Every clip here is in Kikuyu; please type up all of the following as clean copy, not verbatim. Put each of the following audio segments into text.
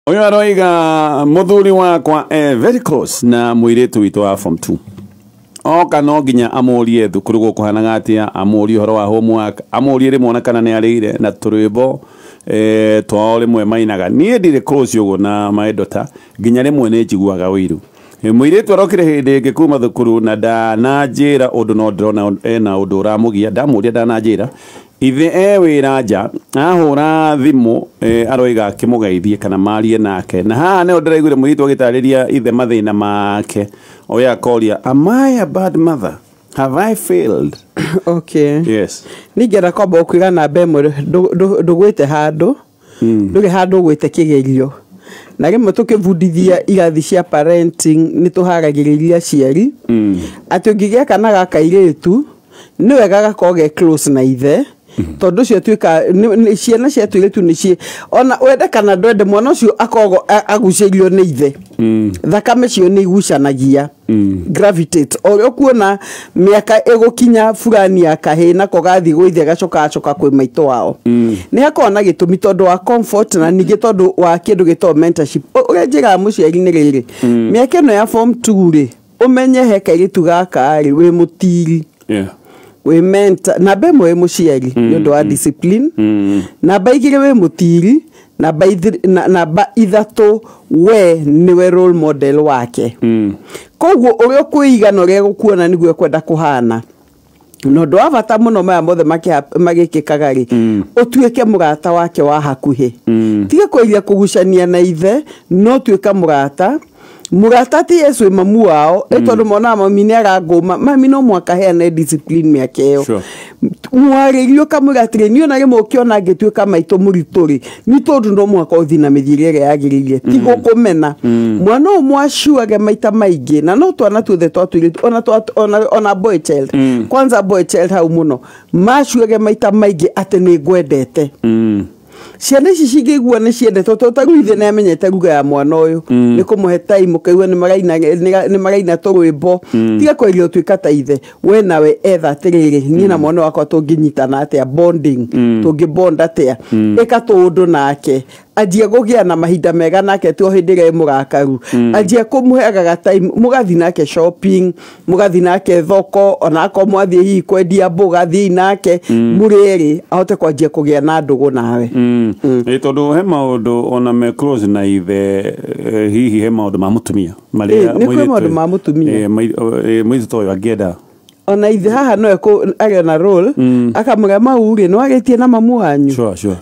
Ũyũ aroiga mũthuri wakwa e very close na mũirĩtu witũ wa form 2. Oka no nginya amũrie thukuru gũkũhanaga atĩa, amũrie ũhoro wa homework, amũrie rĩmwe ona kana nĩ arĩire, na tũrwĩmbo twao rĩmwe mainaga. Niĩ ndirĩ close ũguo na my daughter, nginya rĩmwe nĩ njiguaga ũiru. Mũirĩtu arokire hĩndĩ ĩngĩ kuma thukuru na ndananjĩra ũndũ, no ndĩrona ena ũndũ ũramũgia. Ndamũria ndananjĩra. Ithe e wĩra nja, ahũra thimũ aroiga akĩmũgeithie kana marie nake. Na haha nĩho ndĩraiguire mũirĩtu agĩtarĩria ithe mathĩna make. Oya akoria, am I a bad mother? Have I failed? Okay. Yes. Ningĩenda kwamba gũkwĩra namba ĩmwe, ndũgwĩte handũ, ndũrĩ handũ ũgwĩte kĩgerio. Na rĩmwe tũkĩbundithia irathi cia parenting nĩ tũharagĩrĩria aciari atĩ ũngĩgĩa kana ga kairĩtu nĩ wega gakorwo ge close na ithe, tondũ ũcio tuĩka ciana cia tũirĩtu nĩ ona wende kana ndwende, mwana ũcio akoragwo agucĩirio nĩ ithe. Thakame cio nĩ igucanagia, gravitate. O ũrĩa ũkuona mĩaka ĩgũkinya fulani ya kahĩĩ nako gathiĩ gwĩ ithe gacoka gacoka kwĩ maitũ wao, nĩ hakoragwo na gĩtũmi tondũ wa comfort na ningĩ tondũ wa kĩndũ gĩtagwo mentorship. Ũrĩa njĩraga mũciari nĩ rĩrĩ, mĩaka ĩno ya form 2 rĩ, ũmenye he kairĩtu gaka rĩ, wĩ mũtiri, wĩ mentor. Namba ĩmwe wĩ mũciari nĩ ũndũ wa discipline, namba igĩrĩ wĩ mũtiri, namba ithatũ we nĩwe role model wake. Koguo ũrĩa ũkwĩiga na ũrĩa gũkuona nĩguo ekwenda kũhana. Na ũndũ wa bata mũno maya mothe magĩkĩkaga rĩ, ũtuĩke mũrata wake wa hakuhĩ. Tiga kũgeria kũgucania na ithe, no tuĩka mũrata. Mũrata ti Yesu wĩ mamu wao, ĩ tondũ monaga mami nĩ arangũma, mami no mũhaka heane discipline mĩaka ĩyo. Mwarĩrie ũkamwĩra atĩrĩ, niĩ ona rĩmwe ũkĩona ngĩtuĩka maitũ mũritũ rĩ, nĩ tondũ no mũhaka ũthiĩ na mĩthiĩre ĩrĩa yagĩrĩire, ti gũkũmena. Mwana ũyũ mwacuage maita maingĩ, na no twana tuothe twa tũirĩtu, ona boy child, kwanza boy child hau mũno, macuage maita maingĩ atĩ nĩ ngwendete. Ciana ici cingĩigua nĩ ciendetwo, tondũ ta rĩu ithe nĩ amenyete ruga ya mwana ũyũ, nĩ kũmũhe time ũkaigua nĩ maraina tũrwĩmbo. Tiga kweria ũtuĩka ta ithe, we nawe etha atĩrĩrĩ, niĩ na mwana wakwa tũngĩnyitana atĩa, bonding, tũngĩbond atĩa, ĩka tũũndũ nake, anjia kũgĩa na mahinda mega nake, ti o hĩndĩ ĩrĩa mũrakaru, anjia kũmũheaga time, mũgathiĩ nake shopping, mũgathiĩ nake thoko, ona akorwo mwathiĩ hihi kwendia mboga, thiĩi nake mũrĩ erĩ, ahote kwanjia kũgĩa na ndũgũ nawe. Ĩ tondũ he maũndũ ona me close na ithe, hihi he maũndũ ma mũtumia marĩa Nĩ kwĩ maũndũ ma mũtumia. Mũirĩtu ũyũ angĩenda ona ithe haha no arĩ na role, akamwĩra mau rĩ, nĩ warĩtie na mamu wanyu.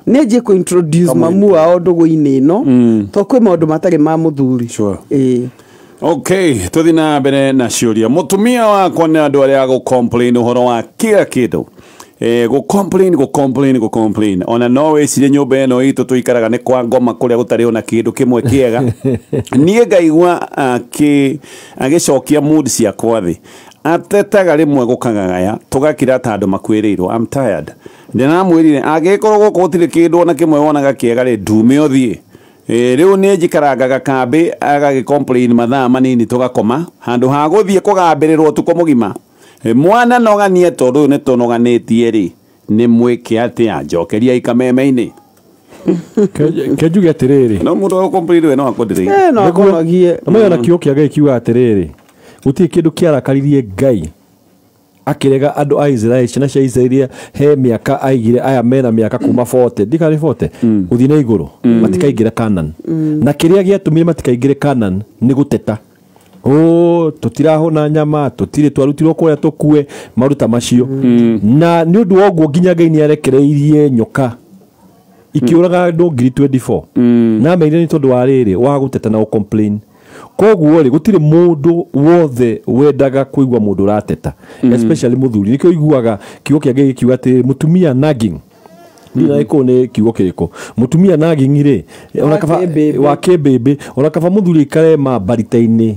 Nĩ anjie kũ introduce mamu wao ndũgũ-inĩ ĩno, tondũ kwĩ maũndũ matarĩ ma mũthuri. Okay, tũthiĩ na mbere na ciũria. Mũtumia wakwa nĩ andũ arĩa gũ complain ũhoro wa kila kĩndũ. Gũ complain. Ona no wĩcirie nyũmba ĩno itũ tũikaraga nĩ kwa ngoma kũrĩa gũtarĩ ona kĩndũ kĩmwe kĩega. Niĩ ngaigua agĩcokia mood ciakwa thĩ. Atetaga rĩmwe gũkagagaya, tũgakira ta andũ makuĩrĩirwo. I'm tired. Ndĩramwĩrire angĩkorwo gũkũ gũtirĩ kĩndũ ona kĩmwe wonaga kĩega rĩ, ndume ũthiĩ. Rĩu nĩ njikarangaga kambĩ agagĩ complain mathaa manini tũgakoma, handũ ha gũthiĩ kũgambĩrĩrwo ũtukũ mũgima. Mwana noganie tondũ ũyũ nĩ tũnoganĩtie rĩ, nĩ mwĩke atĩa? Njokeria ikameme-inĩ. Ke njuge atĩrĩrĩ. No mũndũ wa complain we no akwendereire. No akũnogie. Na mayo na kiugo kĩa Ngai kiuga atĩrĩrĩ, gũtirĩ kĩndũ kĩarakaririe Ngai akĩrega andũ a Israeli, ciana cia Israeli he mĩaka aigire aya mena mĩaka kuma 40, ndikari 40, gũthiĩ na igũrũ, matikaingĩre Canaan. Na kĩrĩa gĩatũmire matikaingĩre Canaan nĩ gũteta. Tũtirahũna nyama, tũtirĩ twarutirwo kũrĩa tũkue, maũndũ ta macio. Na nĩ ũndũ wa ũguo nginya Ngai nĩ arekereirie nyoka ikĩũraga andũ ngiri 24. Na meire nĩ tondũ wa rĩrĩ, wa gũteta na gũ-complain. Koguo rĩ, gũtirĩ mũndũ wothe wendaga kũigua mũndũ ũrateta, especially mũthuri. Nĩkĩo ũiguaga kiugo kĩa Ngai gĩkiuga atĩ mũtumia nagging. Ndiũĩ na gĩkũyũ nĩ kiugo kĩrĩkũ. Mũtumia nagging rĩ, ona kaba wa kĩmbĩmbĩ, ona kaba mũthuri aikare mambarita-inĩ,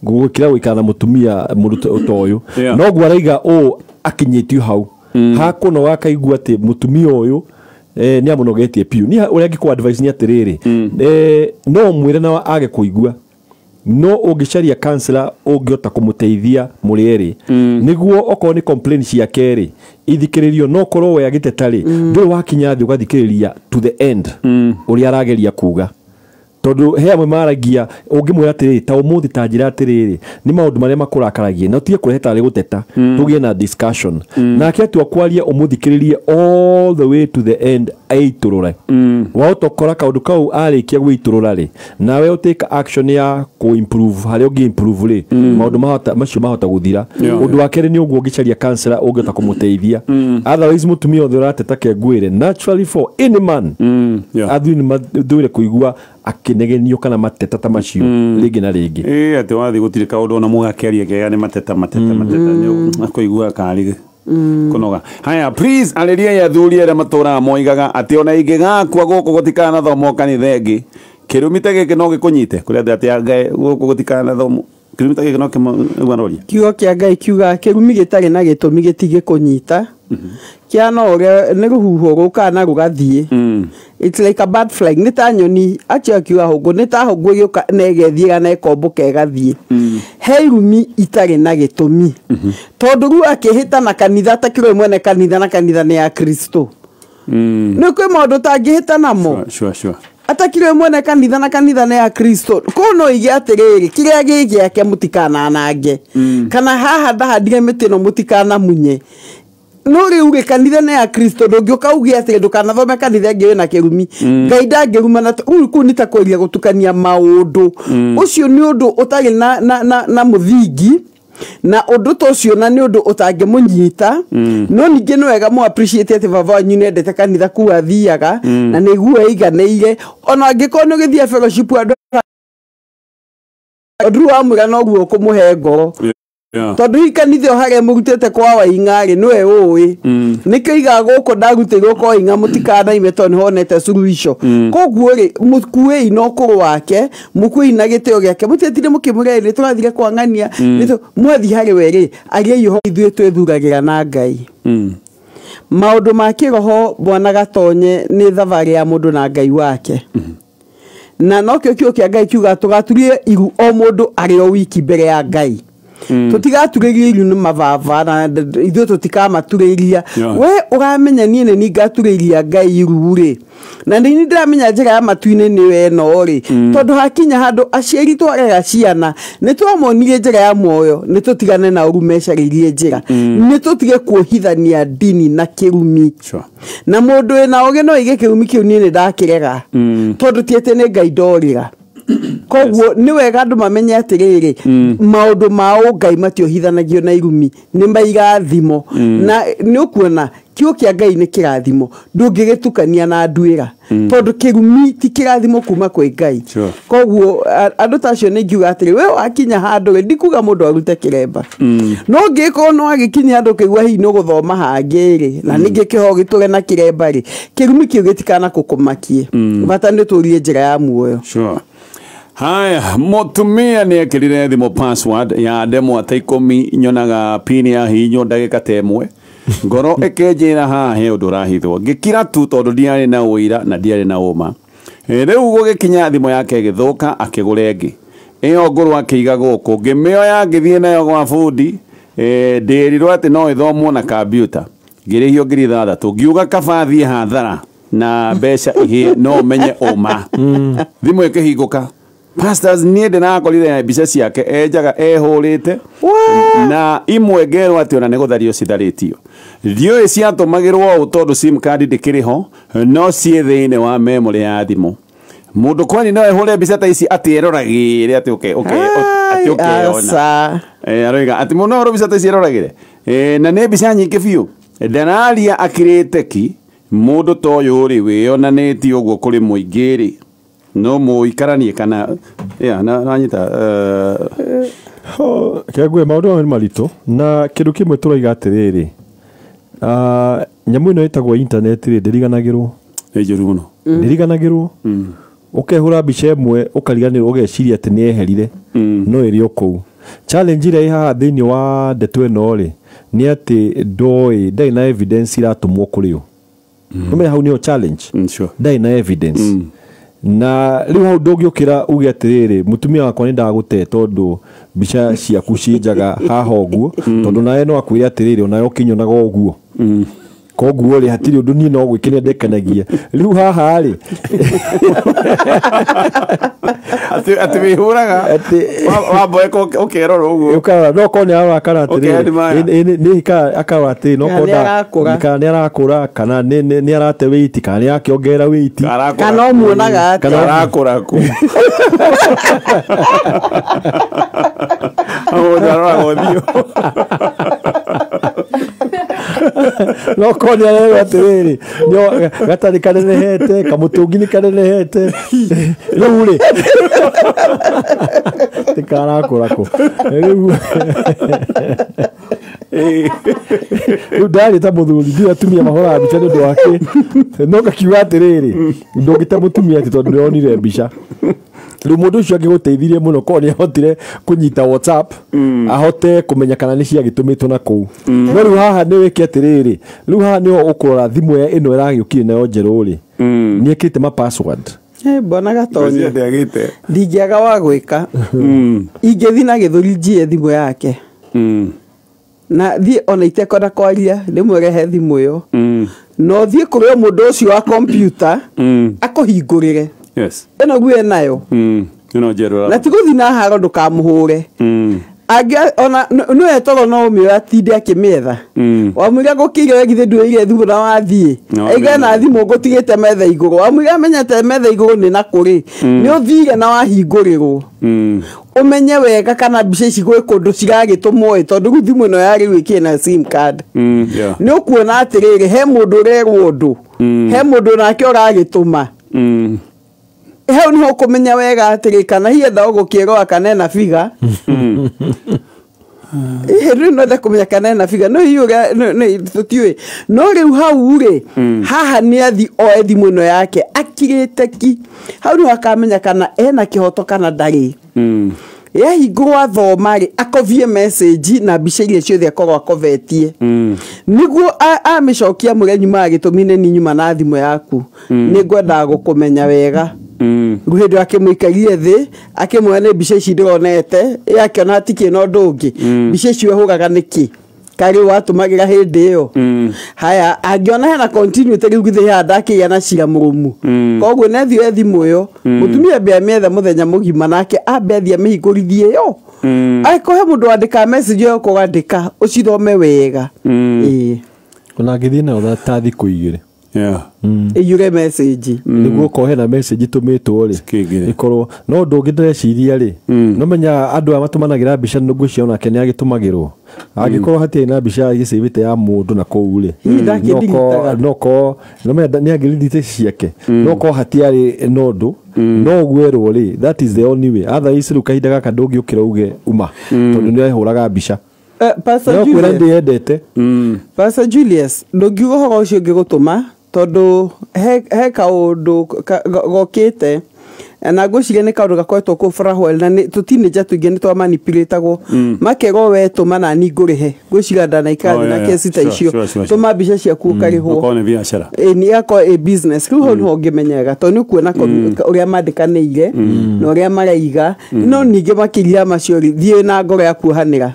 gũkĩra gũikara na mũtumia mũndũ ta ũyũ. Noguo araiga ũũ akinyĩtio hau. Hakũnoga akaigua atĩ mũtumia ũyũ nĩ amũnogetie piũ. Niĩ ũrĩa angĩkũ advice nĩ atĩrĩrĩ, no ũmwĩre na age kũigua, no ũngĩcaria counselor ũngĩhota kũmũteithia mũrĩ erĩ, nĩguo okorwo nĩ complain ciake rĩ ithikĩrĩrio, no korwo we agĩteta rĩ, ndũrĩ wakinya thĩ ũgathikĩrĩria to the end ũrĩa arageria kuga. Tondu he amwe maragia ũngĩmwĩra atĩrĩrĩ ta ũmũthĩ ta njĩra atĩrĩrĩ nĩ maũndũ marĩa makũrakaragia na ũtige kũrehe tarĩ gũteta tũgĩe na discussion nake atua kwaria ũmũthikĩrĩrie all the way to the end aitũrũre wahota ũkora kaũndũ kau arĩkia gwĩitũrũra rĩ nawe ũtĩka action ya kũ improve harĩa ũngĩ improve rĩ maũndũ mahota macio mahota gũthira. Ũndũ wa kerĩ nĩ ũguo ũngĩcaria counselor ũngĩhota kũmũteithia. Otherwise mũtumia othe ũrateta kengwĩre naturally for any man athuri nĩ mathũire kũigua akĩnegenio kana mateta ta macio rĩngĩ na rĩngĩ. Ĩ atĩ wathiĩ gũtirĩ kaũndũ ona mũgakĩaria kega nĩ mateta mateta mateta nĩ kũigua karĩ kũnoga. Haya, please arĩriai athuri arĩa matũraga moigaga atĩ ona ingĩgakua gũkũ gũtikanathomwo kanitha ĩngĩ kĩrumi ta gĩkĩ no gĩkũnyite kũrĩa andũ atĩ Ngai gũkũ gũtikanathomwo kĩrumi ta gĩkĩ no kĩmwaroria. Kiugo kĩa Ngai kiugaga kĩrumi gĩtarĩ na gĩtũmi gĩtigĩkũnyita kĩa no ũrĩa nĩ rũhuho rũkaga na rũgathiĩ. It's like a bird flying nĩ ta nyoni acio akiuga hũngũ nĩ ta hũngũ ĩgĩũka na ĩgethiĩra na ĩkombũka ĩgathiĩ. He irumi itarĩ na gĩtũmi tondũ rĩu akĩhĩta na kanitha atakĩrĩ mwene kanitha na kanitha nĩ ya Kristo. Nĩ kwĩ maũndũ ũtangĩhĩta namo. Sure. Atakĩrĩ mwene kanitha na kanitha nĩ ya Kristo kũu no ige atĩrĩrĩ kĩrĩa gĩ gĩake mũtikananange kana haha ndahandire mĩtĩ ĩno mũtikanamunye no rĩu rĩ kanitha nĩ ya Kristo ndũngĩũka uge atĩrĩ ndũkanathome kanitha ĩngĩ wĩna kĩrumi. Ngai ndangĩruma rĩu kũu nĩ ta kũgeria gũtukania maũndũ. Ũcio nĩ ũndũ ũtarĩ na mũthingi na ũndũ ta ũcio na nĩ ũndũ ũtangĩmũnyita. No ningĩ nĩ wega mũ appreciate atĩ baba wanyu nĩendete kanitha kũu athiaga na nĩguo aiganĩire ona angĩkorwo nĩ ũgĩthiĩ fellowship andũ ũndũ wamwĩra noguo ũkũmũhe ngoro. Tondũ hihi kanitha ĩyo harĩa mũrutĩte kwa Waing'a rĩ nĩwe ũĩ nĩkĩo igaga gũkũ ndarutĩirwo kwa Waing'a mũtikanaime tondũ nĩhonete suluhisho. Koguo rĩ mũkuei na ũkũrũ wake mũkuei na gĩtĩo gĩake mũtiatinde mũkĩmũrĩa nĩ tũrathire kwa ng'ania mwathiĩ harĩ we rĩ ariai ũhoro ithuĩ twĩthuragĩra na Ngai. Maũndũ ma kĩroho bwana Gatonye nĩ thabarĩ ya mũndũ na Ngai wake. Na nokĩo kiugo kĩa Ngai kiugaga tũgaturie iru o mũndũ arĩ o wiki mbere ya Ngai. Tũtigaturĩria iru nĩ mababa na ithuĩ tũtikamaturĩria. We ũramenya niĩ nĩ ningaturĩria Ngai iru rĩ na nĩ ndĩramenya njĩra ya matu-inĩ nĩyo ĩno rĩ tondũ hakinya handũ aciari twarera ciana nĩ twamonirie njĩra ya muoyo nĩ tũtigane na ũru mecarĩirie njĩra nĩ tũtige kuohithania ndini na kĩrumi. Na mũndũ wĩna ũgĩ no aige kĩrumi kĩu niĩ nĩ ndakĩrega tondũ ti atĩ nĩ Ngai ndorĩra. Koguo nĩ wega andũ mamenye atĩrĩrĩ maũndũ ma ũngai matiohithanagio na irumi nĩ mairathimo na nĩ ũkuona kiugo kĩa Ngai nĩ kĩrathimo ndũngĩgĩtukania na nduĩra tondũ kĩrumi ti kĩrathimo kuma kwĩ Ngai. Koguo andũ ta acio nĩ ngiuga atĩrĩ we wakinya handũ rĩ ndikuga mũndũ arute kĩremba no ngĩkorwo no agĩkinya handũ ũkaigua hihi nĩ ũgũthoma hangĩ rĩ na ningĩ kĩhoo gĩtũre na kĩremba rĩ kĩrumi kĩu gĩtikana kũkũmakie bata nĩ ũtũrie njĩra ya muoyo. Haya, mũtumia nĩ ekĩrire thimũ password ya ndemwa ta 10 nyonaga pin ya hihinywo ndagĩka ta ĩmwe ngoro ĩkĩnjĩra haha he ũndũ ũrahithwo ngĩkira tu tondũ ndiarĩ na ũira na ndiarĩ na ũma. Rĩu gũgĩkinya thimũ yake ĩgĩthũka akĩgũra ĩngĩ ĩyo ngũrũ akĩiga gũkũ ngĩmĩoya ngĩthiĩ nayo gwa bundi ndĩrirwo atĩ no ĩthomwo na kambiuta ngĩrĩhio 6,000 ngiuga kaba thiĩ hathara na mbeca ihĩe no menye ũma. Thimũ ĩkĩhingũka pastors niĩ ndĩrakorire mbica ciake enjaga ehũrĩte na imwe ngerwo atĩ ona nĩ gũthario citharĩtio ndiũĩ ciatũmagĩrwo ũũ tondũ sim card ndĩkĩrĩ ho no ciĩ thĩinĩ wa memory ya thimũ. Mũndũ kwani no ehũre mbica ta ici atĩ eroragĩre atĩ ũkeyona aroiga atĩ mũndũ no ahũre mbica ta ici eroragĩre na nĩ mbica nyingĩ biũ ndararia akĩrĩte ki mũndũ ta ũyũ rĩ wĩyonanĩtie ũguo kũrĩ mũingĩ rĩ no mũikaranie kana nanyita kĩangwe maũndũ maya nĩ maritũ na kĩndũ kĩmwe tũroiga atĩrĩrĩ nyamũ ĩno ĩtagwo internet rĩ ndĩriganagĩrwo nĩ njũru mũno ndĩriganagĩrwo ũkehũra mbica ĩmwe ũkariganĩrwo ũgeciria atĩ nĩ yeherire no ĩrĩ o kũu. Challenge ĩrĩa ĩ haha thĩinĩ wa ndeto ĩno rĩ nĩ atĩ ndoĩ ndarĩ na evidence iratũmwo kũrĩ ũ. Nĩũmenya hau nĩho challenge ndarĩ na evidence na rĩu hau ndũngĩũkĩra uge atĩrĩrĩ mũtumia wakwa nĩ ndagũte tondũ mbica ciaku ciĩnjaga haha ũguo tondũ nawe no akwĩre atĩrĩrĩ onawe ũkĩnyonaga ũguo. Koguo rĩ hatirĩ ũndũ niĩ no gwĩkenia ndekanagia. Rĩu haha rĩ Atĩ wĩhũraga wamboeka ũkerora ũguo. Ũkarora no korwo nĩ arora kana atĩrĩrĩ nĩ akarora atĩrĩ no korwo kana nĩ arakũra kana nĩ arate weight kana nĩ akĩongerera weight kana ũmuonaga atĩa arakũra kũ. Mũndũ aroraga ũthiũ. No korwo nĩ arerwo atĩrĩrĩ gatarĩ kanenehete kamũtũngi nĩ kanenehete rĩu rĩ tikarakũra kũ rĩu rĩu ndarĩ ta mũthuri ndiũĩ atumia mahũraga mbica nĩ ũndũ wake no ngakiuga atĩrĩrĩ ndũngĩte mũtumia atĩ tondũ nĩonire mbica. Rĩu mũndũ ũcio angĩgũteithirie mũno korwo nĩ ahotire kũnyita WhatsApp ahote kũmenya kana nĩ ciagĩtũmĩtwo na kũu. No rĩu haha nĩ wĩke atĩrĩrĩ rĩu haha nĩho ũkũrora thimũ ĩno ĩragĩũkire nayo njerũ rĩ nĩ ĩkĩrĩte ma password. Mbona Gatonye ndingĩaga wa gwĩka ingĩthiĩ na gĩthũri njiye thimũ yake na thiĩ ona itekwenda kwaria ndĩmwĩre he thimũ ĩyo no thiĩ kũrĩ o mũndũ ũcio wa kompiuta akũhingũrĩre. Yes. Ĩno guo nayo. Ĩno njerũ. Na ti gũthiĩ na haro ndũkamũhũre. Angĩ ona nĩ etoro no ũmĩoya atinde akĩmĩetha. Wamwĩra ngũkĩire we githĩ ndwĩire thimũ na wathiĩ. Aiga na thimũ ngũtigĩte metha igũrũ. Wamwĩra amenyete metha igũrũ nĩ na kũrĩ. Nĩ ũthire na wahingũrĩrwo. Ũmenye wega kana mbica ici gwĩ kũndũ ciragĩtũmwo ĩ tondũ rĩu thimũ ĩno ya rĩu ĩkĩrĩ na sim card. Nĩ ũkuona atĩrĩrĩ he mũndũ ũrerwo ũndũ. He mũndũ nake ũragĩtũma. Hau niho ũkũmenya wega atĩrĩ kana hihi enda ũgũkĩrora kana ena figa. Rĩu no ende kũmenya kana ena figa no hihi ũrĩa tũtiũĩ. No rĩu hau rĩ haha nĩ athi oe thimũ ĩno yake akirĩte ki. Hau nĩho akamenya kana ena kĩhoto kana ndarĩ. Yahingũrwo athoma rĩ akovie message na mbica iria ciothe akorwo akovetie. Nĩguo amĩcokia mũrĩa nyumaga gĩtũmi nĩ niĩ nyuma na thimũ yaku. Nĩ ngwendaga gũkũmenya wega. Rĩu hĩndĩ ĩyo akĩmũikaria thĩ akĩmuoya nĩ mbica ici ndĩronete ĩ akĩona hatikĩrĩ na ũndũ ũngĩ. Mbica icio ĩhũraga nĩkĩ karĩ watũmagĩra hĩndĩ ĩyo. Haya angĩona hena continuity rĩu githĩ haha ndakĩgĩa na cira mũrũmu. Koguo nĩ athiĩ oe thimũ ĩyo mũtumia ambe amĩethe mũthenya mũgima nake ambe athiĩ amĩhingũrithie ĩyo. Angĩkorwo he mũndũ wandĩkaga message ĩyo ũkũgandĩka ũcithome wega. Ĩĩ. Ona angĩthiĩ nayo ta thikũ igĩrĩ. Ĩiyũre message. Nĩguo okorwo hena message ĩtũmĩtwo rĩ ĩkorwo no ũndũ ũngĩ ndĩreciria rĩ no menya andũ aya matũmanagĩra mbica ngwĩciria onake nĩ agĩtũmagĩrwo. Angĩkorwo hatirĩ na mbica ĩgĩcĩvĩte ya mũndũ na kũu rĩ no korwo no menya nĩ angĩrindite ciake no korwo hatiarĩ na ũndũ no ũguerwo rĩ that is the only way. Otherwise rĩu kahinda gaka ndũngĩũkĩra uge uma tondũ nĩ ehũraga mbica. Pastor Julius ndĩyendete. Pastor Julius ndũngiuga ũhoro ũcio ũngĩgũtũma tondũ he kaũndũ gokĩte na ngwĩciria nĩ kaũndũ gakoretwo kũu Farahwell na tũtinĩnja tũingĩ nĩ twamanipulĩtagwo makerwo we tũma na niĩ ngũrĩhe. Ngwĩciria ndanaikara na kesi ta icio tũma mbica ciaku ũkarĩhwo. Ũkorwo nĩ biacara. Ĩ nĩ ĩgakorwo ĩ business. Rĩu hau nĩho ũngĩmenya wega tondũ nĩ ũkuona ũrĩa mandĩkanĩire na ũrĩa maraiga no ningĩ makĩria macio rĩ thiĩ na ngoro ya kuohanĩra.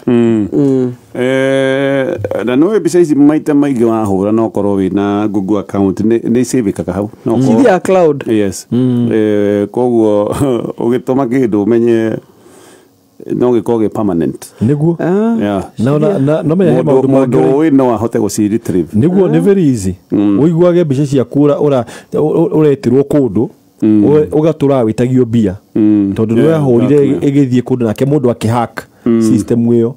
Na nĩ mbica ici maita maingĩ wahũra no ũkorwo wĩna Google account nĩ icĩvĩkaga hau. Cithia cloud. Yes. Koguo ũgĩtũma kĩndũ ũmenye no gĩkorwo gĩ permanent. Nĩguo. No menya he maũndũ mũndũ ũĩ no ahote gũci retrieve. Nĩguo nĩ very easy. Ũiguage mbica ciaku ũretirwo kũndũ ũgatũra wĩtagio mbia tondũ nĩ wahũrire ĩgĩthiĩ kũndũ nake mũndũ akĩhack system ĩyo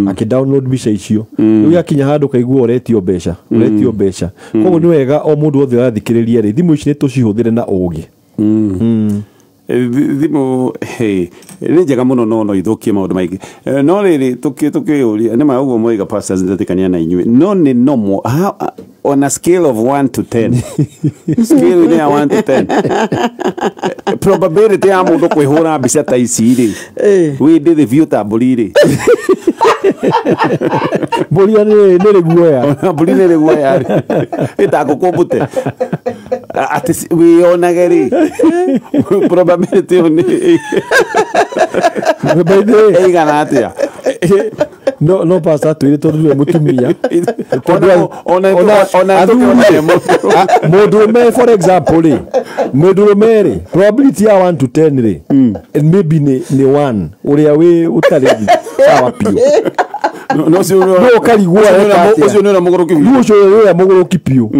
akĩ download mbica icio rĩu yakinya handũ kaigua ũretio mbeca ũretio mbeca. Koguo nĩ wega o mũndũ wothe ũrathikĩrĩria rĩ thimũ ici nĩ tũcihũthĩre na ũgĩ. Thimũ nĩ njega mũno no no ithũkie maũndũ maingĩ. No rĩrĩ tũkĩũria nĩ ma ũguo moiga pastors ndetĩkania na inyuĩ no nĩ normal on a scale of 1 to 10 scale nĩ ya 1 to 10 probability ya mũndũ kwĩhũra mbica ta ici rĩ wĩ ndĩthĩ biũ ta mbũri rĩ mbũri nĩ rĩ guoya mbũri nĩ rĩ guoya rĩ ĩtangũkũmbũte atĩ wĩyonage rĩ probability ĩyo nĩ ĩigana atĩa? No pastor twire tondu niwe mutumia. Ona mundurume for example ri mundurume ri probability ya 1 to 10 ri maybe ni 1 uria wi utari sawa piu. No no karigwo ucio ni muguruki ucio ni muguruki piu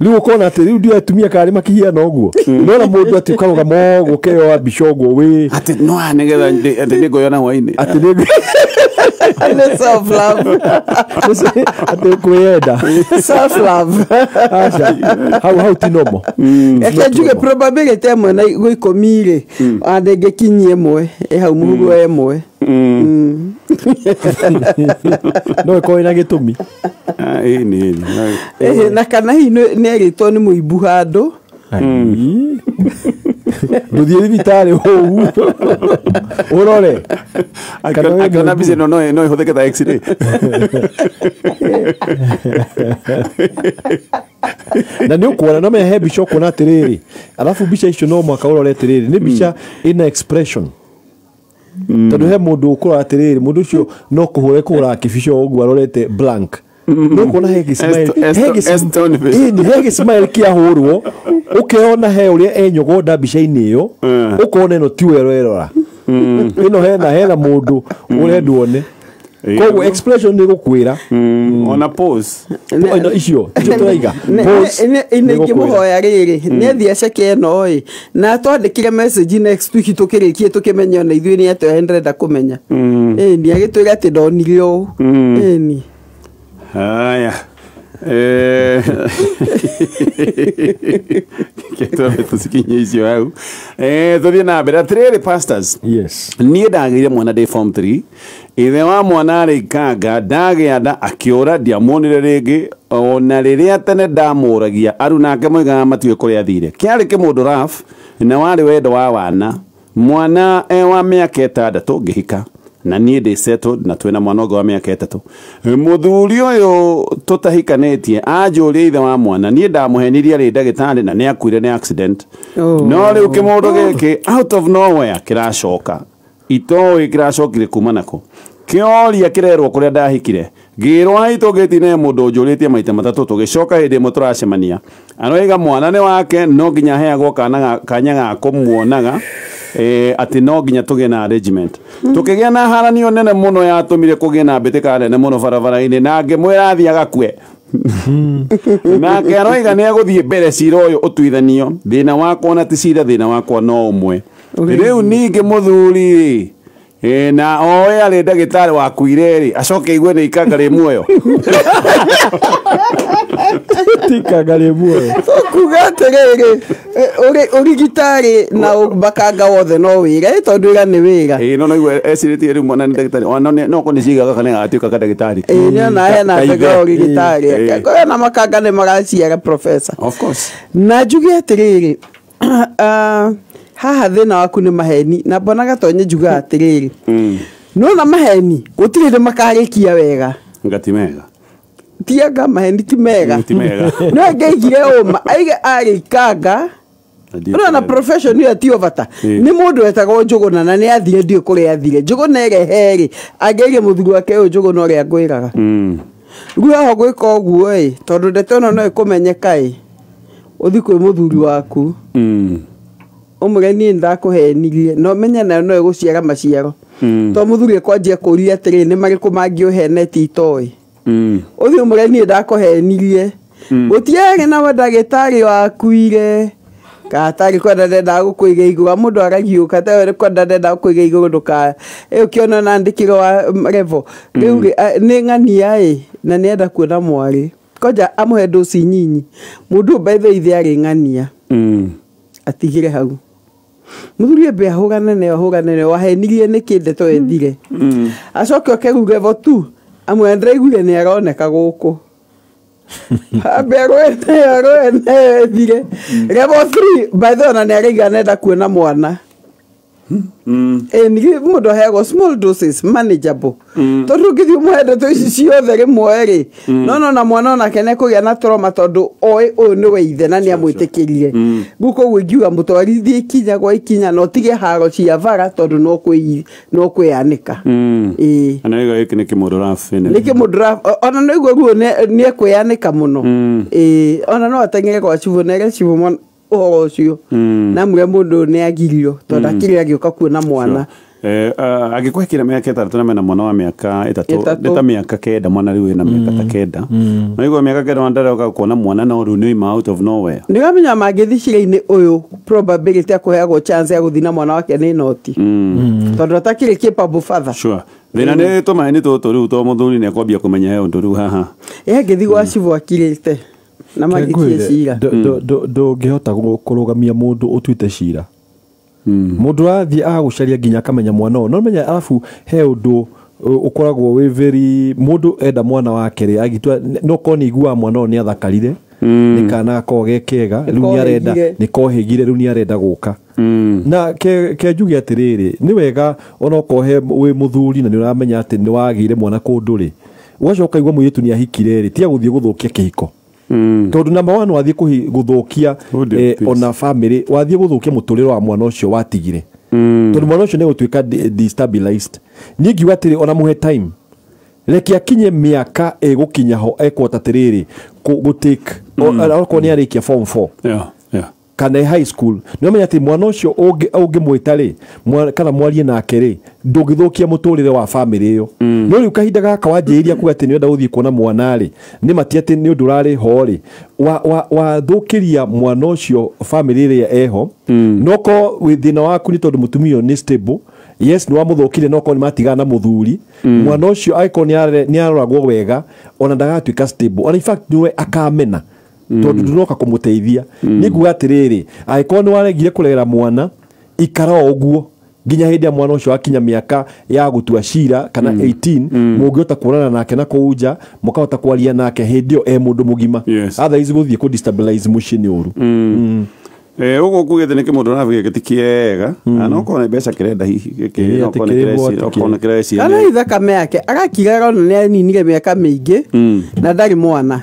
riu ukona ati riu ndio atumia kari makihiana uguo nona mundu ati ukarugama uguo keyoa mbica uguo wi ati no nigetha ati ningoyona hwaini ati ni self love ati kwenda self love acha hau ti nomo eke njuge probability ĩmwe na igũ ikũmi rĩ ona ndĩngĩkinyia ĩmwe ĩ hau mũhuro ĩmwe. No ĩkorwo ĩna gĩtũmi na kana hihi nĩ erĩtwo nĩ mũimbu handũ ndũthiĩ thibitarĩ ũũ ũrore akiona mbica ĩno no ĩhũthĩke ta x-ray. Na nĩ ũkuona no he mbica ũkuona atĩrĩrĩ alafu mbica icio no mwaka ũrore atĩrĩrĩ nĩ mbica ĩna expression tondu he mundu ukora atiriri mundu ucio no kuhure kuhura kibico uguo arorete blank no kuona he smile he smile kiahurwo ukeona he uria enyogonda mbica-inĩ iyo ukona ino ti we erora ino hena mundu urenda one koguo expression ni gukwira ona pose ino icio turaiga pose ine ngimuhoya riri ni athie aceke eno ĩ na twandĩkire message next week tukĩrĩkie tũkĩmenye ona ithuĩ nĩ atĩa ndĩrenda kũmenya ĩni agĩtwĩra atĩ ndonire ũũ ĩni haya ketwambe tũcikinyie icio hau tũthiĩ na mbere atĩrĩrĩ pastors. Yes. Niĩ ndagĩire mwana ndĩ form 3 ithe wa mwana arĩ ikanga ndagĩa nda akĩũra ndiamuonire rĩngĩ ona rĩrĩa tene ndamũragia aru nake moigaga matiũĩ kũrĩa athire kĩarĩ kĩmũndũ raf na warĩ wendo wa wana mwana wa mĩaka 6 ngĩhika na niĩ ndĩ settled na twĩna mwana ũngĩ wa mĩaka 3 mũthuri ũyũ tũtahikanĩtie anjũria ithe wa mwana niĩ ndamũhenirie arĩ ndagĩtarĩ na nĩ akuire nĩ accident. No rĩu kĩmũndũ gĩkĩ out of nowhere kĩracoka itoĩ kĩracokire kuma nako kĩoria kĩrerwo kũrĩa ndahikire ngĩrwo haitũ ngĩtine mũndũ ũnjũrĩtie maita matatũ tũgĩcoka hĩndĩ ĩmwe tũracemania aroiga mwana nĩ wake no nginya aheagwo kanya ga kũmuonaga atĩ no nginya tũgĩe na arrangement tũkĩgĩa na haranio nene mũno yatũmire kũgĩe na mbĩtĩka nene mũno barabara-inĩ na ngĩmwĩra athiĩ agakue nake aroiga nĩ egũthiĩ mbere cira ũyũ ũtuithanio thĩna wakwa na ti cira thĩna wakwa no ũmwe rĩu ningĩ mũthuri na oe arĩ ndagĩtarĩ wakuire rĩ acoke igue nĩ ikanga rĩ muoyo tikanga rĩ muoyo kuga atĩrĩrĩ ũrigitari na makanga wothe no wĩra tondũ wĩra nĩ wĩra no no ecirĩtie rĩu mwana nĩ ndagĩtarĩ ona no kũ nĩ cigaga kana gatuĩka ka ndagĩtarĩ nĩona hena mbega ũrigitari kũrĩa na makanga nĩ maraciara professor of course na njuge atĩrĩrĩ haha thĩna waku nĩ maheni na mbonaga tonye njugaga atĩrĩrĩ nona maheni gũtirĩ hĩndĩ makarĩkia wega ngati mega tianga maheni ti mega no angeigire ũma aige arĩ ikanga nona profession ĩyo ti bata nĩ mũndũ wetagwo Njũgũna na nĩ athire ndiũ kũrĩa athire Njũgũna ĩrehe rĩ angĩaire mũthuri wake ũyũ Njũgũna ũrĩa ngwĩraga rĩu haha gwĩka ũguo ĩ tondũ ndeto ĩno no ĩkũmenyeka ĩ ũthiĩ kwĩ mũthuri waku ũmwĩre niĩ nĩndakũhenirie na ũmenye nayo no ĩgũciara maciaro to mũthuri ekwanjia kũria atĩrĩ nĩ marĩkũ mangĩ ũhenetie itoĩ ũthiĩ ũmwĩre niĩ ndakũhenirie gũtiarĩ na ndagĩtarĩ wakuire katarĩ kwenda ndendaga gũkũiga igũrũ mũndũ aragiũka tawe kwenda ndendaga gũkũiga igũrũ ndũka ĩ ũkĩona nandĩkĩrwo wa level rĩu nĩ ng'ania ĩ na nĩenda kuona mwarĩ konja amũhe ndũci nyinyi mũndũ by the ithe arĩ ng'ania atigire hau mũthuri embe ahũrane nayo wahenirie nĩkĩ ndeto ĩthire acoke oke rĩu level 2 amwe ndĩraiguire nĩ aroneka gũkũ ambe arũe nayo ĩthire level 3 by the way ona nĩ araiga nenda kuona mwana Ĩ mũndũ aheagwo small doses manageable, tondũ ũngĩthiĩ ũmũhe ndeto ici ciothe rĩmwe rĩ, no na mwana onake nĩekũgĩa na trauma, tondũ oĩ ũyũ nĩwe ithe na nĩamwĩtĩkĩrire. Rĩu koguo ingiuga mũtwarithie ikinya gwa ikinya, na ũtige haro cia bara, tondũ no kwĩyanĩka. Ĩĩ. Na nĩ gĩkĩ nĩ kĩmũndũ rabu. Nĩ kĩmũndũ ona no igua ruo nĩ ekwĩyanĩka mũno. Ĩĩ, ona no ateng'ere gwa cibũ na ere cibũ ũhoro ũcio, na mwĩre mũndũ nĩ agirio, tondũ akĩrĩ agĩũka kuona mwana. Angĩkũhikĩra mĩaka 6 na mena mwana wa mĩaka 3, nĩ ta mĩaka 9, mwana rĩu ĩna mĩaka ta 9, na igua mĩaka 9 mwana ndarauga kuona mwana, no rĩu nĩ oima out of nowhere. Nĩ ũramenya mangĩthiĩ cira-inĩ ũyũ, probability ya kũheagwo chance ya gũthiĩ na mwana wake nĩ noti, tondũ atakĩrĩ capable father. Sure. Thĩna nĩ tũmaĩ tũtũ rĩu, to mũthuri nĩ ekwambia kũmenya he ũndũ rĩu haha. Ĩ angĩthiĩ gwa cibũ akirĩte na magĩtie cira. Ndũngĩhota kũrũgamia mũndũ ũtuĩte cira. Mũndũ athiĩ agũcaria nginya akamenya mwana ũyũ. No menya arabu he ũndũ ũkoragwo wĩ very mũndũ enda mwana wake rĩ, agĩtua no korwo nĩ aiguaga mwana ũyũ nĩ athakarire, nĩ kana gakoragwo ge kega, rĩu nĩ arenda, nĩ kohĩgire, rĩu nĩ arenda gũka. Na ke njuge atĩrĩrĩ, nĩ wega onokorwo he wĩ mũthuri na nĩ ũramenya atĩ nĩ wagĩire mwana kũndũ rĩ, ũgacoka ũkaigua mũirĩtu nĩ ahikire rĩ, tiga gũthiĩ gũthũkia kĩhiko. Tondũ number 1 wathiĩ gũthũkia ona family, wathiĩ gũthũkia mũtũrĩre wa mwana ũcio watigire. Tondũ mwana ũcio nĩ egũtuĩka destabilized. Niĩ ngiuga atĩrĩ, ona mũhe time, reke akinye mĩaka ĩgũkinya ho ekũhota atĩrĩrĩ gũtake, okorwo nĩ arĩkia form 4 kana high school, nĩ ũmenya atĩ mwana ũcio ũngĩmwĩta rĩ, kana mwarie nake rĩ, ndũngĩthũkia mũtũrĩre wa family ĩyo. No rĩu kahinda gaka wanjĩrĩria kuga atĩ nĩ ũrenda gũthiĩ kuona mwana rĩ, nĩ mati atĩ nĩ ũndũ ũrarĩ ho rĩ, wathũkĩria mwana ũcio family ĩrĩa eho. No korwo wĩ thĩna waku nĩ tondũ mũtumia ũyũ nĩ stable, yes, nĩ wamũthũkirie, no korwo nĩ matigana na mũthuri, mwana ũcio angĩkorwo nĩ aroragwo wega, ona ndagatuĩka stable, ona in fact nĩwe akamena, tondũ ndũroka kũmũteithia. Nĩ nguga atĩrĩrĩ, angĩkorwo nĩ waregire kũrera mwana, ikara o ũguo nginya hĩndĩ ya mwana ũcio akinya mĩaka ya gũtua cira kana 18, mũngĩhota kuonana nake na kũu nja, mũkahota kwaria nake hĩndĩ ĩyo e mũndũ mũgima. Otherwise gũthiĩ kũ destabilize mũciĩ nĩ ũru. Ũguo kugĩte nĩ kĩmũndũ rabu gĩkĩ ti kĩega, na no korwo nĩ mbeca kĩrenda hihi, gĩkĩ no korwo nĩ kĩreciria, okorwo nĩ kĩreciria. Kana ithakame yake agakira ona nĩ aninire mĩaka mĩingĩ na ndarĩ mwana.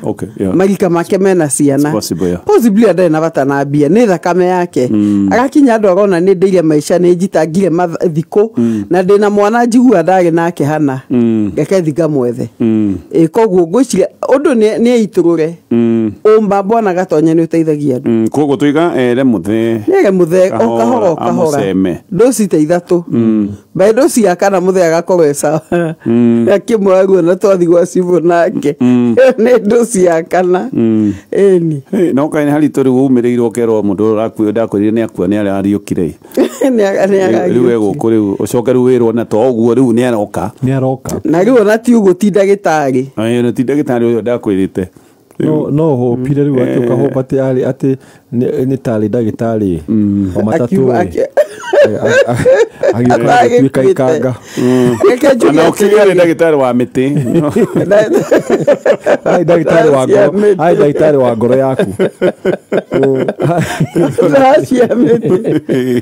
Marika make mena ciana. Possibly ndarĩ na bata na mbia, nĩ thakame yake. Agakinya andũ arona nĩ ndĩire maica, nĩ njitangire thikũ, na ndĩna mwana njigua ndarĩ nake hana, reke thiĩ ngamwethe. Koguo ngwĩciria ũndũ nĩ aitũrũre. Ũmba mbona gatonya nĩ ũteithagia andũ. Koguo tuiga ere mũthee. Nĩ ere mũthee, o kahora o kahora. Ndoci ta 3. By ndoci ya kana mũthee agakorwo e sawa. Akĩmũra ruo na twathiĩ gwa cibũ nake. Nĩ ndoci ya kana. Ĩni. No kaĩ nĩ haritũ rĩu ũmĩrĩirwo ũkerwo mũndũ ũrakuire ndakwĩrire nĩ akua nĩ arariũkire. Nĩ Rĩu e gũkũ rĩu ũcoke rĩu wĩrwo na to ũguo rĩu nĩ aroka. Nĩ aroka. Na rĩu ona ti ũguo ti ndagĩtarĩ. Ĩĩ, na ti ndagĩtarĩ ũyũ ndakwĩrĩte. No hopire rĩu atĩ ũkahopa atĩ arĩ atĩ nĩ tarĩ ndagĩtarĩ wa matatũ rĩ. Agĩũka agĩtuĩka ikanga. Ona ũkiuga arĩ ndagĩtarĩ wa mĩtĩ. Arĩ ndagĩtarĩ wa ngoro. Arĩ ndagĩtarĩ wa ngoro yaku. Ndacia mĩtĩ.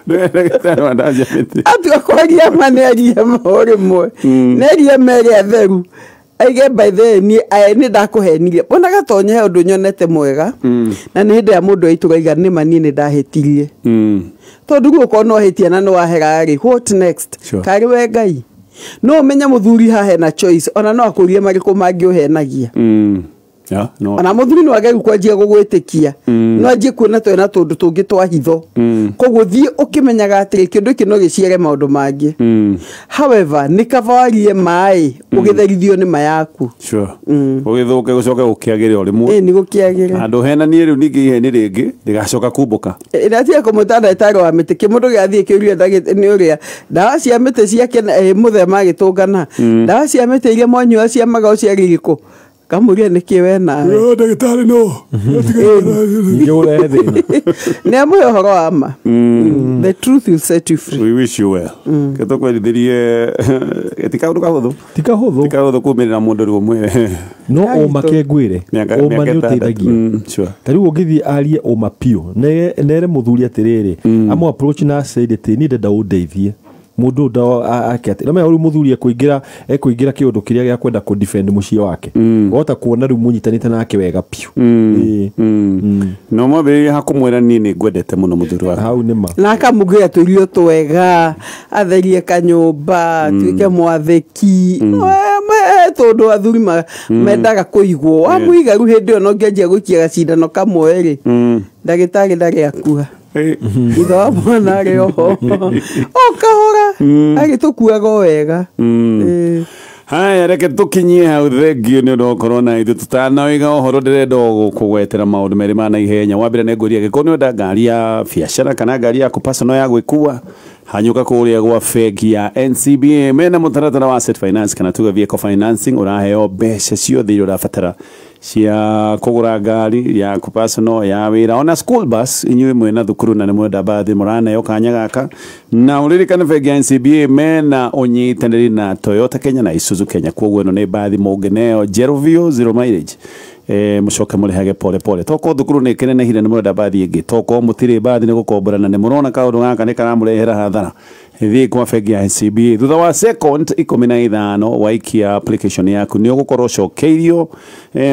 Ndagĩtarĩ wa ndacia mĩtĩ. Atua kwaria ma nĩ arie o rĩmwe. Nĩ arie mere atheru. Aige by the way, nĩ ndakũhenirie. Ona gatonya he ũndũ nyonete mwega. Na nĩ hĩndĩ ya mũndũ aitũ raiga nĩ ma niĩ nĩ ndahĩtirie. Tondũ rĩu okorwo no hĩtia na nĩ wahera rĩ, what next? Karĩ we Ngai. No ũmenye mũthuri haha hena choice, ona no akũrie marĩkũ mangĩ ũhenagia. Yeah, no. Ona mũthuri no age kwanjia gũgwĩtĩkia. No anjie kuona twĩna tũndũ tũngĩ twa hitho. Koguo thiĩ ũkĩmenyaga atĩrĩ kĩndũ gĩkĩ no gĩciare maũndũ mangĩ. However, nĩ kaba warie maĩ ũgĩtherithio nĩ ma yaku. Sure. Ũgĩthũke gũcoke gũkĩagĩre o rĩmwe. Ĩĩ, nĩ gũkĩagĩre. Handũ henanie rĩu ningĩ iheni rĩngĩ rĩgacoka kumbũka. Ĩrĩa kũmwĩta ndagĩtarĩ wa mĩtĩ, kĩmũndũ gĩathiĩ kĩũria nĩ ũrĩa ndawa cia mĩtĩ ciake mũthee magĩtũngana. Ndawa cia mĩtĩ iria mwanyua cia magao ciarĩ irĩkũ? Kamũria nĩkĩ we nawe? Ndagĩtarĩ no. Ningĩ ũrehe thĩna. Nĩ amũhe ũhoro wa ma. The truth will set you free. We wish you well. Ketũkwendithirie ti kaũndũ kahũthũ. Ti kahũthũ. Ti kahũthũ kumĩrĩra mũndũ rĩu ũmwe. No ũma ke ngwĩre, ũma nĩ ũteithagia. Ta rĩu ũngĩthiĩ arie ũma piũ, nere mũthuri atĩrĩrĩ, amũ approach na said atĩ niĩ ndenda ũndeithie. Mũndũ nda ake atĩ no rĩu mũthuri ekũingĩra kĩũndũ kĩrĩa gĩa kwenda kũ defend mũciĩ wake. Wahota kuona rĩu mũnyitanĩte nake wega piũ. No mwambĩrĩrie hakũmwĩra niĩ nĩ ngwendete mũno mũthuri wakwa. Hau nĩ ma. Na akamũgĩra tũirio twega, atherie kanyũmba, tuĩke mwathĩki. Tondũ athuri mendaga kũigwo. Wamũiga rĩu hĩndĩ ĩyo no ngĩanjia gũikia gacindano kamwe rĩ, ndagĩtarĩ ndarĩ akua. Ithe wa mwana arĩ oho. O kahora agĩtũkuaga o wega. Haya, reke tũkinyie hau. Thengio nĩ ũndũ wa gũkorwo na ithuĩ. Tũtanoiga ũhoro, ndĩrenda gũkũgwetera maũndũ merĩ ma naihenya. Wa mbere nĩ ngũria gĩkorwo nĩ ũrenda ngari ya biacara kana ngari yaku personal ya gwĩkua, hanyũka kũrĩa gwa bengi ya NCBA. Mena mũtaratara wa asset finance kana tuge vehicle financing, ũraheo mbeca ciothe iria ũrabatara cia kũgũra ngari yaku personal, ya wĩra, ona school bus. Inyuĩ mwĩna thukuru na nĩ mwenda bathi, mũraneo kanya gaka. Na ũririkane bengi ya NCBA mena ũnyitanĩri na Toyota Kenya na Isuzu Kenya, koguo ĩno nĩ bathi mũngĩneo njerũ biũ, zero mileage, mũcoke mũrĩhage pole pole. Tokorwo thukuru nĩ kĩnenehire nĩ mũrenda bathi ĩngĩ, tokorwo mũtirĩ bathi nĩ gũkombora na nĩ mũrona kaũndũ gaka nĩ karamũrehera hathara, thiĩ kwa bengi ya NCBA. Thutha wa second 15 waikia application yaku, nĩ ũgũkorwo ũcokeirio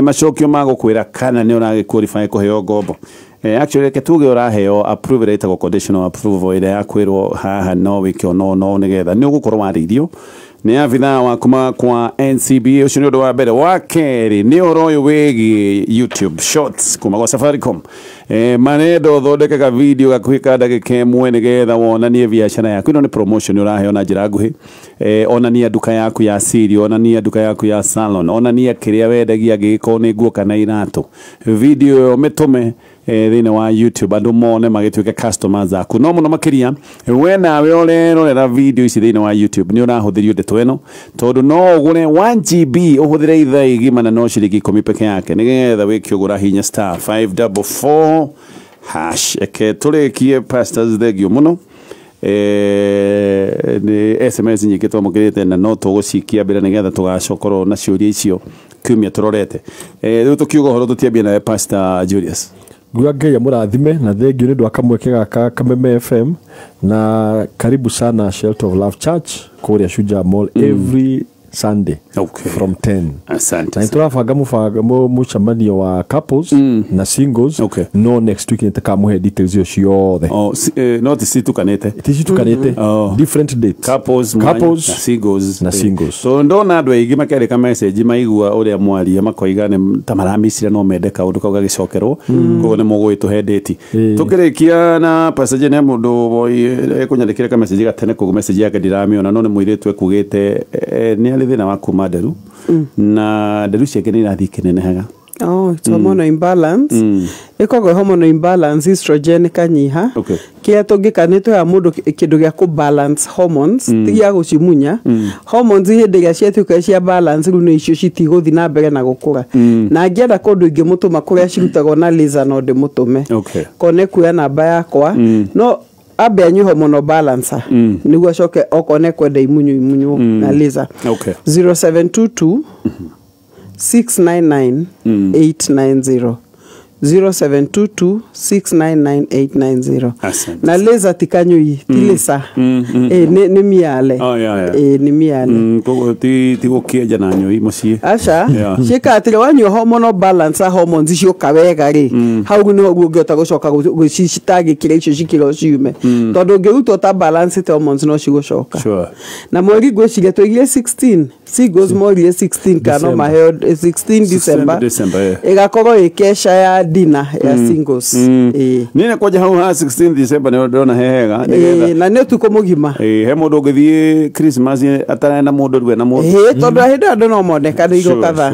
macokio ma gũkwĩra kana nĩ ũragĩ qualify kũheo ngombo. Actually reke tuge ũraheo approval ĩtagwo conditional approval, ĩrĩa ya kwĩrwo haha no wĩke no no nĩgetha nĩ ũgũkorwo warĩirio nĩ abithaa wa kuma kwa NCBA. Ũcio nĩ ũndũ wa mbere. Wa kerĩ nĩ ũhoro ũyũ wĩgiĩ YouTube Shorts kuma gwa Safaricom. Marenda ũthondeke ka video gakuhĩ ka ndagĩka 1 nĩgetha wonanie biacara yaku. Ĩno nĩ promotion ũraheo na njĩra nguhĩ. Onania nduka yaku ya siri, onania nduka yaku ya salon, onania kĩrĩa wendagia, angĩgĩkorwo nĩ nguo kana iratũ. Video ĩyo mĩtũme thĩinĩ wa YouTube, andũ mone magĩtuĩke customers aku. No mũno makĩria, we nawe ũrerorera video ici thĩinĩ wa YouTube nĩ ũrahũthĩrio ndeto ĩno, tondũ no ũgũre 1 GB ũhũthĩre ithaa igima na no ciringi 10 peke yake. Nĩgetha wĩke ũgũra, hinya star 544 hash. Eke tũrĩkie, pastors, thengio mũno. Nĩ SMS nyingĩ twamũkĩrĩte na no tũgũcikia mbere nĩgetha tũgacokorwo na ciũria icio kiumia tũrorete. Rĩu tũkiuga ũhoro, tũtiambie nawe Pastor Julius. Nguga Ngai amũrathime na thengio nĩ ũndũ wa kamweke gaka Kameme FM, na karibu sana Shelter of Love Church kũrĩa Shujaa Mall every Sunday from 10. Asante. Na nĩtũrabanga mũcemanio wa couples na singles. No next week nĩtũkamũhe details icio ciothe. Oh, no ticitukanĩte. Ticitukanĩte. Different dates. Couples, couples na singles. Na singles. So ndona andũ aingĩ makĩandĩka message maigua ũrĩa mwaria makoiga nĩ ta maramicire, no mende kaũndũ kau gagĩcokerwo, koguo nĩ mũgũgĩtũhe date. Tũkĩrĩkia na Pastor Jane, mũndũ ekũnyandĩkĩra ka message gatene, koguo message yake ndiramĩona, no nĩ mũirĩtu ekugĩte nĩ arĩ thĩna wa kuma nderu na nderu ciake nĩ irathiĩ ikĩnenehaga. Oh, it's hormonal imbalance. Ĩkoragwo hormonal imbalance, estrogen ĩkanyiha. Kĩrĩa tũngĩka nĩ tũheaga mũndũ kĩndũ gĩa kũ balance hormones, ti gĩa gũcimunya. Hormones hĩndĩ ĩrĩa ciatuĩka cia balance, rĩu nĩ icio citigũthiĩ na mbere na gũkũra. Na angĩenda kũndũ ingĩmũtũma kũrĩa cirutagwo na laser, no ndĩmũtũme. Korwo nĩ kuoya namba yakwa, no ambe anyue hormonal balancer nĩguo acoke okorwo nĩ kwenda imunywo imunywo na laser. 0722 699 890, 0722 699 890. Asante. Na laser ti kanyui, ti laser. Nĩ miale. Oh, yeah. Nĩ miale. Koguo ti gũkĩenja na nyũi mũciĩ. Aca, ciĩkaga atĩrĩ, wanyua hormonal balancer hormones cioka wega rĩ, hau nĩho guo ũngĩhota gũcoka gũcitangĩkĩra icio cikĩra ciume, tondũ ũngĩrutwo ta balance hormones no cigũcoka. Na mweri ngwĩciria twaigire 16 singles, morire 16 kana no December. maheo 16 December. December, yeah. Ĩgakorwo ĩ kesha ya dinner ya singles. Niĩ nĩ kwanja hau ha 16 December nĩ ndĩrona he hega nĩgetha Na nĩ ũtukũ mũgima. He mũndũ ũngĩthiĩ Christmas atarĩ na mũndũ rĩu ena mũndũ. Tondũ hĩndĩ ĩyo andũ no moneka nĩ igo kadhaa.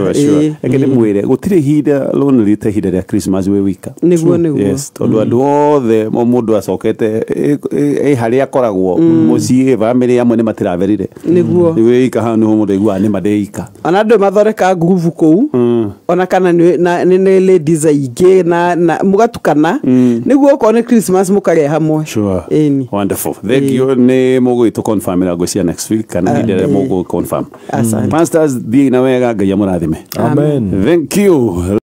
Reke ndĩmwĩre gũtirĩ ihinda lonely ta ihinda rĩa Christmas wĩ wika. Nĩguo. Yes, tondũ andũ othe o mũndũ acokete ĩ harĩa akoragwo mũciĩ, bamĩrĩ amwe nĩ matiraberire. Wĩ ika hau nĩho mũndũ aiguaga nĩ ma ndĩ ika. Ona andũ mathondekaga ngurubu kũu, ona kana nĩ ladies aingĩ kĩ na mũgatukana nĩguo okorwo nĩ Christmas mũkarĩa hamwe. Sure. Ĩni. Wonderful. Thank you. Nĩ mũgũgĩtũ confirm ĩra ngwĩciria next week kana ihinda rĩrĩa mũgũ confirm. Asante. Pastors, thiĩi na wega, Ngai amũrathime. Amen. Thank you.